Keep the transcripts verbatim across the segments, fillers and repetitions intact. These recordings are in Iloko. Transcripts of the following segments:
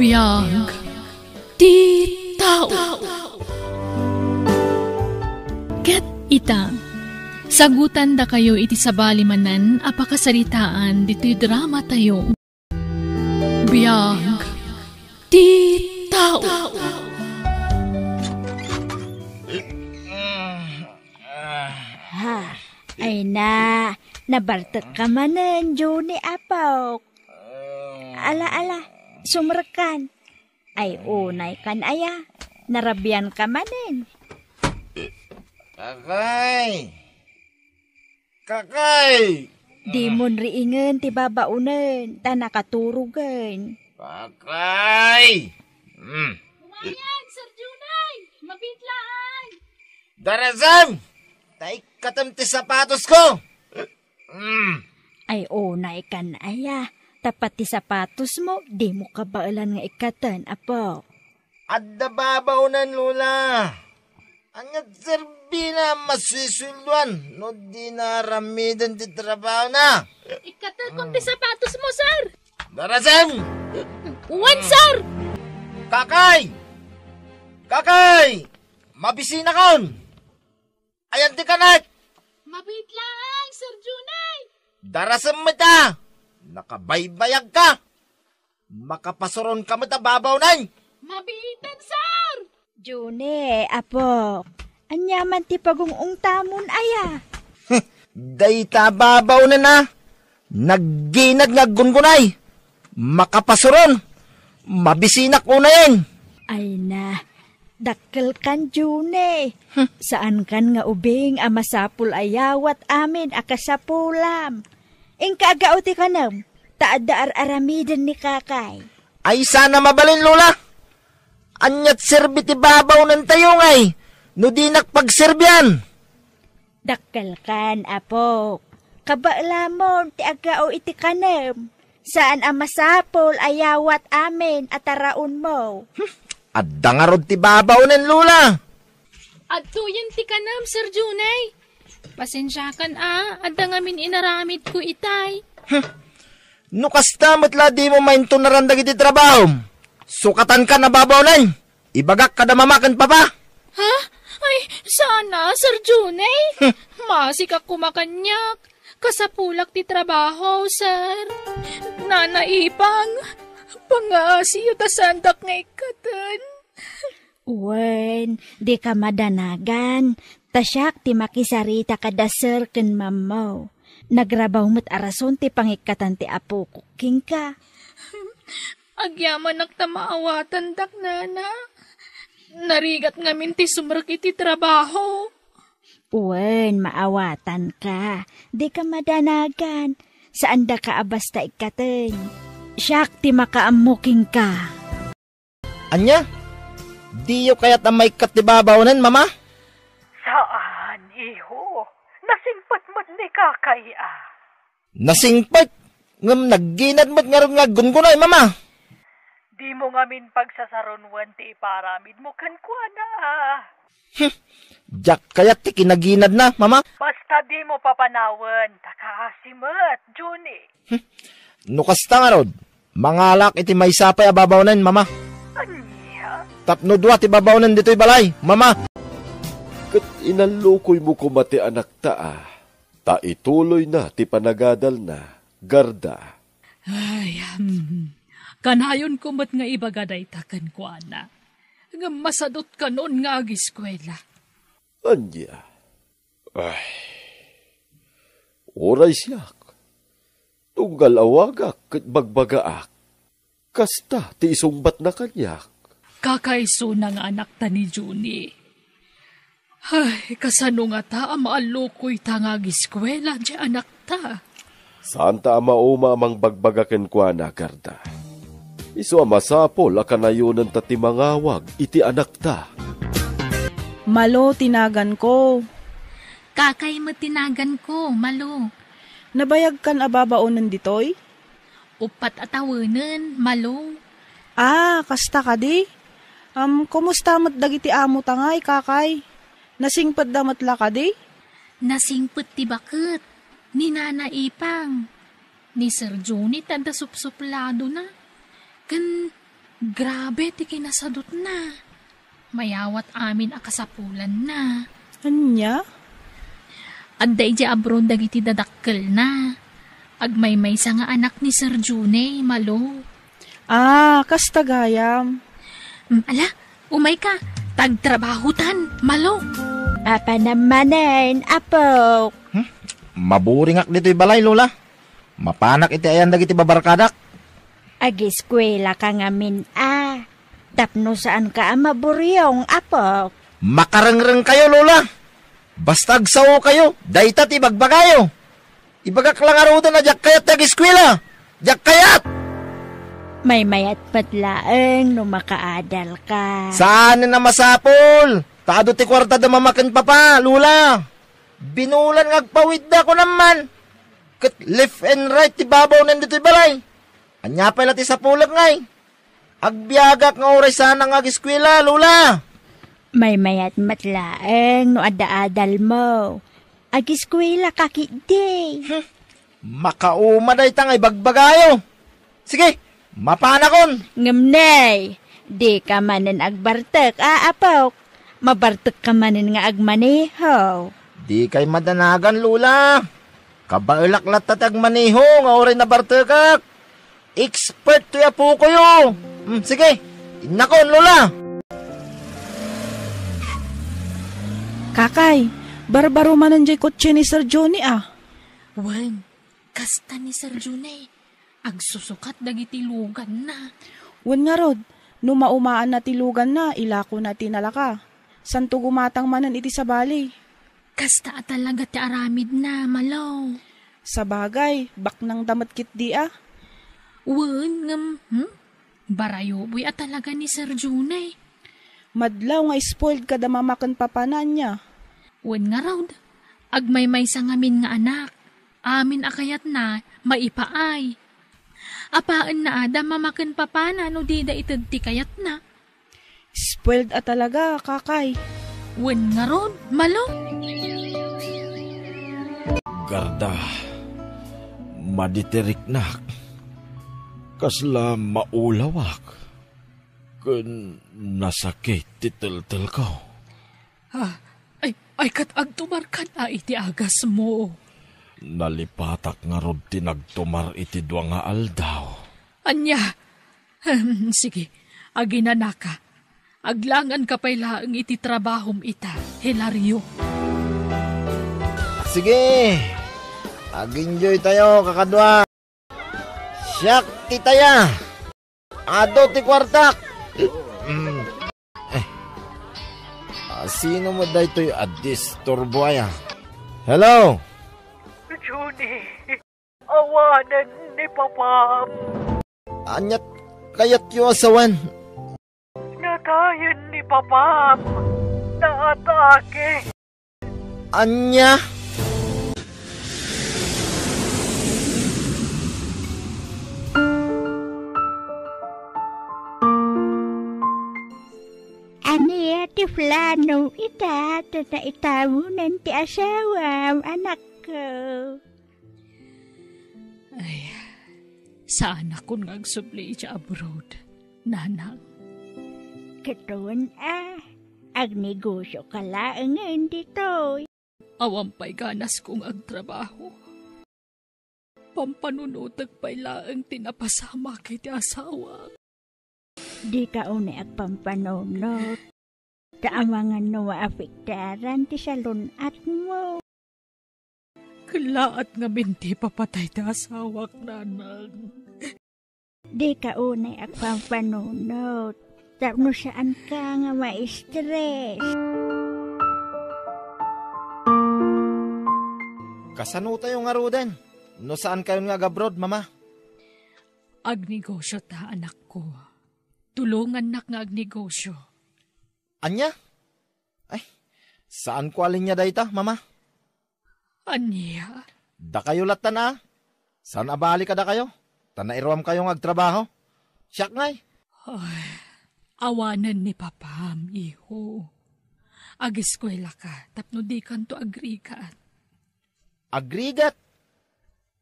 Biag ti tao. Ket ita, sagutandakayo iti sabali manen a pakasaritaan ditoy dramatayo. Biag ti tao. Ha, ay na, nabartek ka manen, Johnny, apok. Ala, ala, sumrekkan. Ay, unay kan aya, narabian ka manen. Kakay! Kakay! Dimon riingen ti babaonen, ta nakaturogen. Kakay! Mm. Kumayan, Sir Junay! Mabitlaan! Darasem! Ta ikkatem ti sapatosko! Mm. Ay, unay kan aya. Tapno ti sapatosmo, dimo kabaelan nga ikkaten, apo. Adda babaonen, Lola. Ania ti serbina a masusueldoan no dina aramiden ti trabahona? Ikkatekon ti sapatosmo, sir. Darasem! Wen, sir! Kakay! Kakay! Mabisinakon! Ayan ti kanek! Mabit laeng, Sir Junay! Darasem met a! Nakabaybayag ka! Makapasuron ka met a babaonen! Mabiten, sir! Juni, apok, ania man ti pagung-ungtamon aya? Dayta a babaonen a nagginad nga aggungunay, makapasuron, mabisinak unayen. Ay na, dakkel kan Juni. Hmm. Saan kan nga ubing a masapul a yawat amin a kasapulam. Inka aggao ti kanem, ta adda ar-aramiden ni kakay. Ay sana mabalin, Lola. Ania ti serbi ti babaonentayo ngay no dinak pagserbian? Dakkel kan, apok. Kabaelamon ti aggao iti kanem. Saan a masapul a yawat amin a taraonmo. Hmm, adda ngarud ti babaonen, Lola. Adtoyen ti kanem, Sir Junay. Pasensiakan a, adda ngamin inaramidko itay. Hmm. No kasta met la dimo maintunaran dagiti trabahom, sukatankan a babaonen. Ibagak kada mama ken papa. Ha? Ay, sana, Sir Junay. Hmm. Masikak koma kaniak. Kasapulak ti trabaho, sir. Nana Ipang, pangaasiyo ta saandak nga ikkaten. Wen, dika madanagan, ta siak ti makisarita kada sir ken mammo. Nagrabaw met a rason ti pangikkatan ti apokok kenka. Agyamanak ta maawatandak, nana. Narigat ngamin ti sumrek iti trabaho. Wen, maawatanka. Dika madanagan. Saandaka a basta ikkaten. Siak ti makaammo kenka. Ania? Diyo kayat a maikkat ti babaonen, Mama? Saan, iho. Nasingpet met ni kakay a. Nasingpet? Ngem nagginad met ngarud nga aggungunay, Mama. Dimo ngamin pagsasarunoen ti iparamidmo kenkuana. Hmm. Diak kayat ti kinaginadna, Mama. Basta dimo papanawen, ta kaasi met, Juni. Hmm. No kasta ngarud, mangalak iti maysa pay a babaonen, Mama. Ania? Tapno dua ti babaonen ditoy balay, Mama. Ket inallukoymo koma ti anakta a, ta ituloyna ti panagadalna, Garda. Ay, hmm. Kanayonko met nga ibaga dayta kenkuana. Ngem masadutkanon nga agiskuela. Ania? Ay. Uray siak. Tunggal awagak ket bagbagaak. Kasta ti isungbatna kaniak. Kakaisuna nga anakta ni Juni. Ay, kasano ngata a maallukoyta nga agiskuela ti anakta? Saanta a mauma a mangbagbaga kenkuana, Garda. Isu a masapul a kanayonenta ti mangawag iti anakta. Malo ti naganko. Kakay met ti naganko, Malo. Nabayagkan a babaonen ditoy? Uppat a tawenen, Malo. Ah, kasta kadi? Am, kumusta met dagiti amota ngay, kakay? Nasingpetda met la kadi? Nasingpet ti baket, ni Nana Ipang, ni Sir Johnny ta adda supsupladona. Ken Grabe ti kinasadutna. Mayawat amin a kasapulanna. Ania? Adda idiay abroad dagiti dadakkelna. Agmaymaysa nga anak ni Sir June, Malo. Ah, kasta gayam. Mm, ala, umayka, ta agtrabahotan, Malo. Apanam manen, apok. Hmm? Maburingak ditoy balay, Lola. Mapanak iti ayan dagiti babarkadak. Agiskuelaka ngamin a. Tapno saanka a maburiong, apok. Makarengrengkayo, Lola. Basta agsaokayo, dayta ti ibagbagayo. Ibagak la ngaruden a diak kayat ti agiskuela. Diak kayat! Maymayat met laeng no makaadalka. Saanen a masapul. Ta adu ti kuarta da mama ken papa, Lola. Binulan nga agpawidda, kunam man. Ket left and right ti babawnen ditoy balay. Ania pay la ti sapulek ngay? Agbiagak nga uray saanak nga agiskuela, Lola. Maymayat met laeng no adda adalmo. Agiskuelaka ketdi. Hmm. Makauma dayta nga ibagbagayo. Sige, mapanakon. Ngem nay, dika manen agbartek, a, apok. Mabartekka manen nga agmaneho. Dikay madanagan, Lola. Kabaelak latta ti agmaneho nga uray nabartekak. Expert toy apokoyo. Hmm, sige, innakon, Lola. Kakay, barbaro manen jay kotse ni Sir Johnny, a. Wen, kasta ni Sir Johnny. Agsusukat dagiti luganna. Wen ngarud, no maumaanna ti luganna, ilakona ti nalaka. Santo gumatang manen iti sabali. Kasta a talaga ti aramidna, Malo. Sabagay, baknangda met ketdi a. Wen, ngem, hmm? Barayoboy a talaga ni Sir Junay. Madlaw nga spoiled kada mama ken papana ania. Wen ngarud, agmaymaysa ngamin nga anak. Amin a kayatna, maipaay. Apaenna a da mama ken papana no dida ited ti kayatna. Spoiled a talaga, kakay. Wen ngarud, Malo. Garda, madi ti riknak. Kasla maulawak. Ken nasakit ti teltelko. Ah, ay, ay, ket agtumarkan a iti agasmo. Nalipatak ngarud ti nagtumar iti dua nga aldaw. Ania? Ahem, sige, aginanaka. Aglanganka pay laeng iti trabahom ita, Hilario. Sige, ag-enjoy tayo, kakadua. Siak ti taya. Adu ti kuartak. Mm. Eh. Ah, sino met daytoy a disturbo aya? Hello? Junie, awanen ni Papam. Ania kayatyo a sawen? Natayen ni Papam. Naatake. Ania? Ania ti plano ita, ta naitamonan ti asawam, anakko? Ay, saanakon nga agsubli iti abroad, nanang. Ket wen a, agnegosioka laengen ditoy. Awan pay ganasko nga agtrabaho. Pampanunotek pay laeng ti napasamak iti asawak. Dika unay agpampanunot. Ta amangan no maapektaran ti salun-atmo. Kellaat ngamin ti ipapatay ti asawak, nanang. Dika unay agpampanunot tapno saanka nga ma-stress. Kasano tayo ngaruden no saankayon nga agabroad, Mama? Agnegosio ta, anakko. Tulongannak nga agnegosio. Ania? Ay, saanko a linia dayta, Mama. Ania? Dakayo lattan a. Saan a bali kadakayo? Ta nairuamkayo nga agtrabaho. Siak ngay. Ay, awanen ni Papam, iho. Agiskuelaka tapno dikanto agrigat. Agrigat?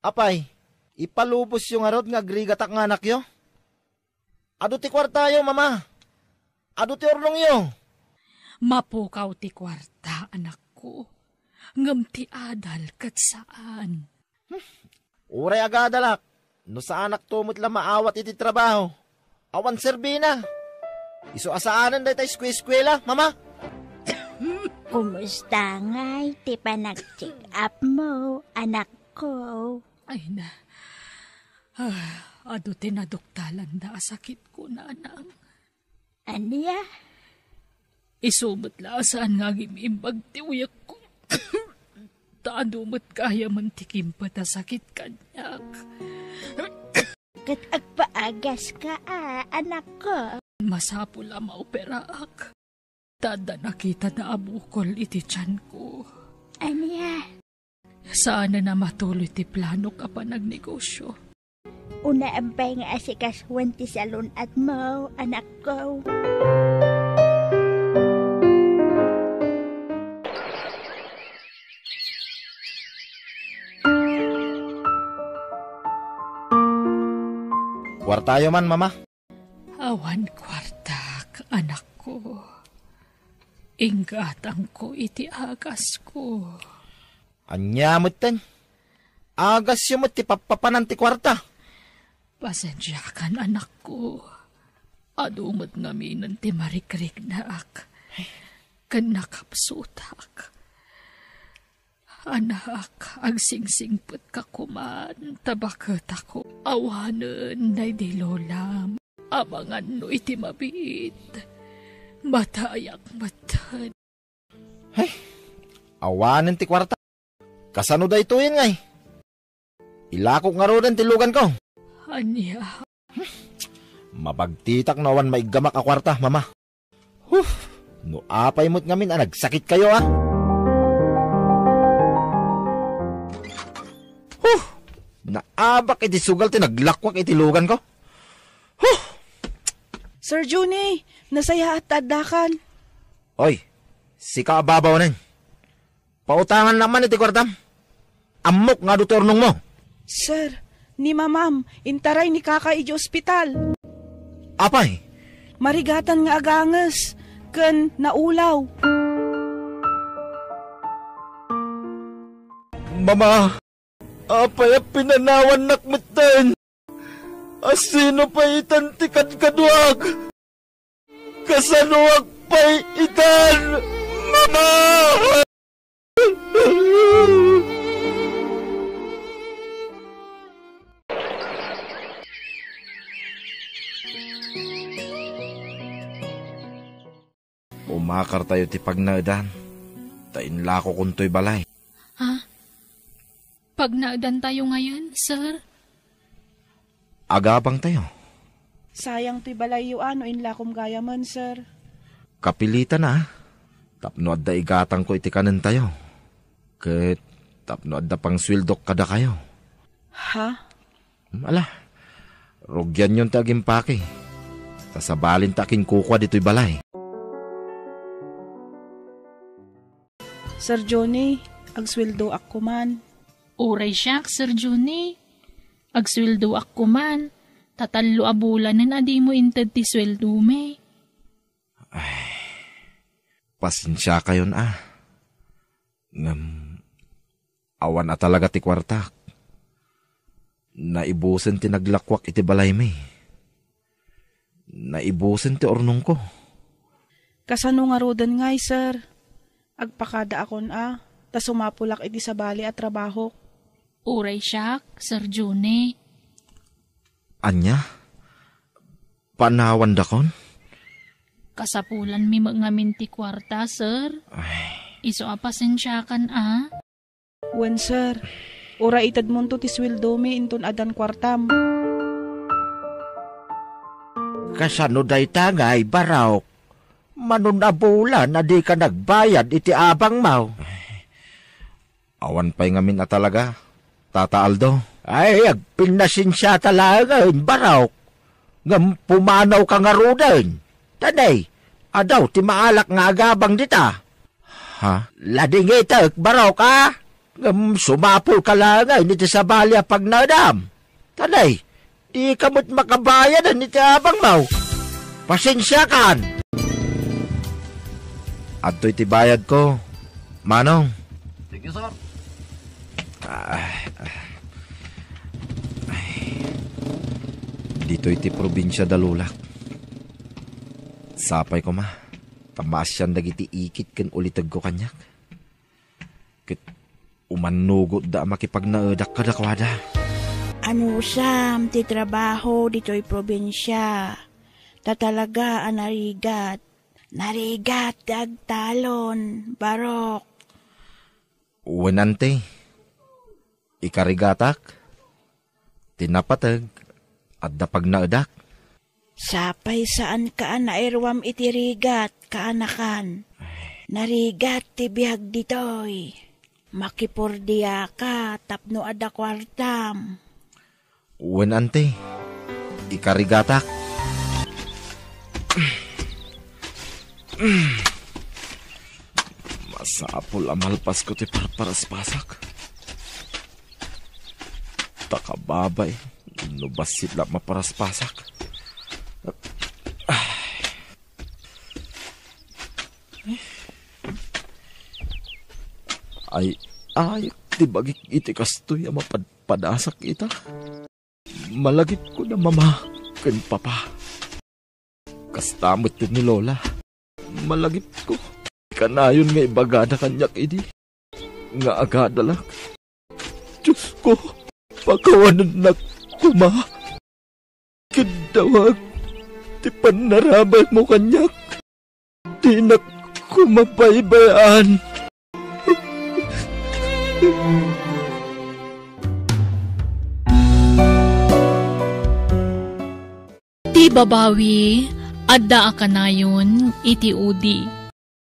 Apay, ipalubosyo ngarud nga agrigatak nga anakyo? Adu ti kuartayo, Mama. Adu ti urnongyo. Mapukaw ti kuarta, anakko. Ngem ti adal ket saan. Uray agadalak, no saanakto met la maawat iti trabaho, awan serbina. Isu a saanen dayta eskueskuela, Mama. Kumusta ngay ti panag-check-up mo, anakko? Ay na, ah, adu ti naduktalanda a sakitko, nanang. Ania? Isu met la a saan nga agim-imbag ti uyekko. Ta adu met gayamen ti kimpet a sakit kaniak. Ket agpaagas ka, a, anakko. Masapul a maoperaak. Ta adda nakitada a bukol iti tianko. Ania? Saanen a matuloy ti planok a panagnegosio. Unaem pay nga asikasoen ti salun-atmo, anakko. Kuartayo man, Mama. Awan kuartak, anakko. Inggatangko iti agasko. Ania metten? Agasyo met ti pappapanan ti kuarta. Pasensiakan, anakko. Adu met ngaminen ti marikriknak ken nakapsutak. Anak, agsingsingpetka koman ta baketako. Awanen daydi lolam. Amangan no iti mabiit, matayak metten. Hay, awanen ti kuarta. Kasano daytoyen ngay? Ilakok ngaruden ti luganko. Ania? Mabagtitak no awan maiggamak a kuarta, Mama. Huh! No apay met ngamin a nagsakitkayo, a? Huh! Naabak iti sugal ti naglakwak iti luganko. Huh! Sir Johnny, nasayaat ta addakan. Oy, sika a babaonen. Pautangannak man iti kuartam. Ammok nga adu ti urnongmo. Sir, ni mamam, intaray ni kaka iti ospital. Apay? Marigatan nga aganges, ken naulaw. Mama, apay a pinanawannak metten? A sino pay itan ti kadkaduak? Kasanoak pay itan, Mama? Umakartayo ti pagnaedan, ta inlakokontoy balay. Ha? Pagnaedantayo ngayen, sir? Agabangtayo. Sayang toy balayyo a no inlakom gayamen, sir. Kapilitan a, tapno adda igatangko iti kanentayo. Ket tapno adda pangsueldok kadakayo. Ha? Ala, rugianyon ti agimpake. Ta sabalin ta akinkukua ditoy balay. Sir Johnny, agsueldoak koman. Uray siak, Sir Johnny. Agsueldoak koman. Ta tallo a bulanen a dimo inted ti sueldomi. Ay, pasensiakayon a. Ngem, awan a talaga ti kuartak. Naibusen ti naglakuak iti balaymi. Naibusen ti urnongko. Kasano ngaruden ngay, sir? Agpakadaakon a, ta sumapulak iti sabali a trabahok. Uray siak, Sir Johnny. Ania? Panawandakon? Kasapulanmi met ngamin ti kuarta, sir. Ay. Isu a pasensiakan a. Wen, sir. Uray itedmonto ti sueldomi inton addan kuartam. Kasano dayta ngay, Barok? Mano a bulan a dika nagbayad iti abangmo? Awan pay ngamin a talaga, Tata Aldo. Ay, agpinnasensiata laengen, Barok. Ngem pumanawka ngaruden. Tanay, adu ti maalak nga agabang dita. Ha? Ladingitek, Barok, a? Ngem sumapulka laengen iti sabali a pagnaedam. Tanay, Dika met makabayadan iti abangmo. Pasensiakan. Adtoy ti bayadko, Manong. Thank you, sir. Ay, ay. Ditoy ti probinsia da lolak. Sapay koma, ta maasian dagiti ikit ken ulitegko kaniak. Ket umannugotda a makipagnaedak kadakuada. Anusam ti trabaho ditoy probinsia, ta talaga a narigat. Narigat ti agtalon, Barok. Wen, Ante, ikarigatak. Ti napateg, adda pagnaedak. Sapay saanka a nairuam iti rigat, kaanakan. Narigat ti biag ditoy. Makipordiaka tapno adda kuartam. Wen, Ante, ikarigatak. Masapul a malpasko ti parparaspasak. Ta kababay, no bassit la maparaspasak. Ay, ay, ti bagik iti kastoy a mapadpadasak ita. Malagipko da mama ken papa. Kasta met ti ni Lola. Malagipko. Kanayon nga ibagada kaniak idi nga agadalak. Diosko, pakawanennak koma. Keddawak ti pannarabaymo kaniak. Dinak koma baybay-an. Ti babawi, adda a kanayon iti udi.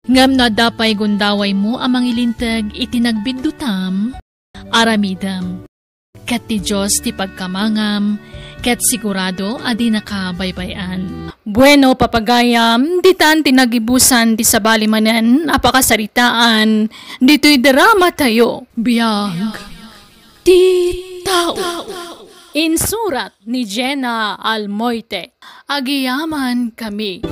Ngem no adda pay gundawaymo a mangilinteg iti nagbiddutam, aramidem. Ket ti Dios ti pagkamangam, ket sigurado a dinaka baybay-an. Bueno, papagayam, ditan ti nagibusan ti sabali manen a pakasaritaan ditoy drama tayo. Biag ti tao. Insurat ni Jenna Almoite. Agiyaman kami.